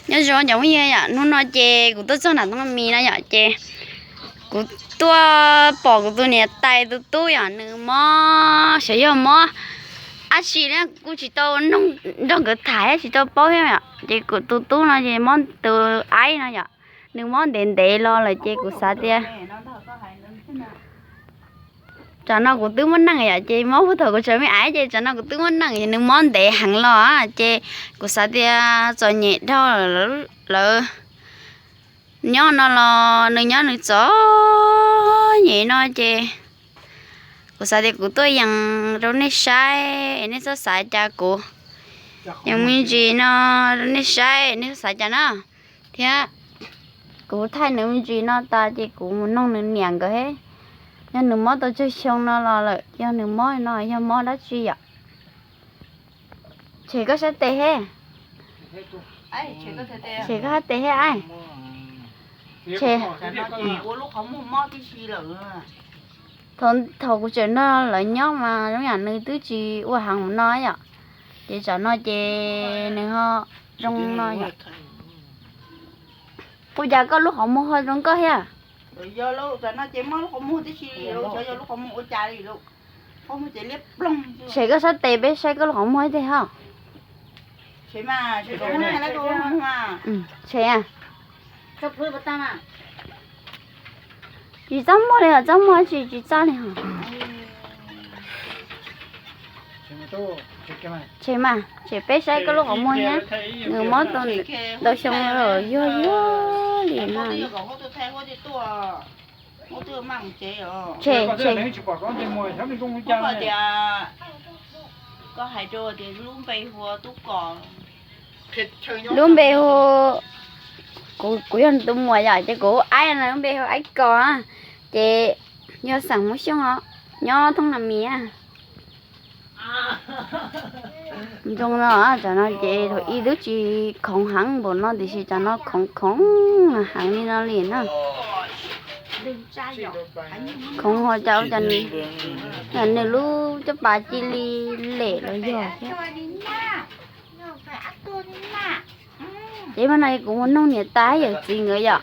Nyob zoo cov phooj ywg yom, hnub no ces kuv tuaj txog nram Thoob Nas Mis no yom, ces kuv tuaj pom kuv tus niam tais tus tub yom, nws mob, xyov yog mob dab tsi na, kuj tsis tau nrog nkawd tham thiab tsis tau paub thiab yom. Ces kuv tus tub no ces mob, tus aib no yom, nws mob ntev ntev los lawm ces kuv xav tias tsam no kuv twb muaj neej yom, ces mob puag thaum kuv tseem me aiv ces tsam no kuv twb muaj neej, nws mob ntev heev los ces kuv xav tias txom nyem dhau lawm, nyob no los nws nyob nws txom nyem no ces kuv xav tias kuv tuaj yees rau nej saib es nej txhob xav cas kuv, yees me ntsis no rau nej saib nej txhob xav cas na. Thiab kuv thaij nws me ntsis no tas ces kuv mus noog nws niam nkawd thiab, yog nws mob tau tsawg xyoo no los lawm, yog nws mob no yog mob dab tsi yom. Tshem koj sab tes thiab, tshem koj sab tes thiab aib. Tshem. Thaum, thaum kuv tseem nrog lawv nyob mas zoo yam nws twb tsis ua heev mus no yom, ces tsam no ces nws ho zoo no yom. Ua cas koj lub qhov muag ho zoo nkauj thiab? Tshem koj sab tes peb saib koj lub qhov muag ib teg ho. Tshem, tsis txaj muag li os, txaj muag tsis, tsis txaj li os. Tshem mas, tshem peb saib koj lub qhov muag nyab, nws mob tau ntau xyoo los yuag yuag li no. Tshem, tshem. Lub npe hu, kuv, kuv yog tus muam yom, ces kuv hu Aib no, lub npe hu Aib Kos, ces yog xeem Hmoob Xyooj os, nyob Thoob Nas Mis. Zoo no, tsam no ces thaum ub twb tsis khoov heev npaum no tiam sis tsam no khoov khoov heev li no li na. Khoov ho cas ua cas nws lub caj pas cia li lem los yog thiab. Ces mas no kuv mus noog niam tais yawm txiv nkawd yom.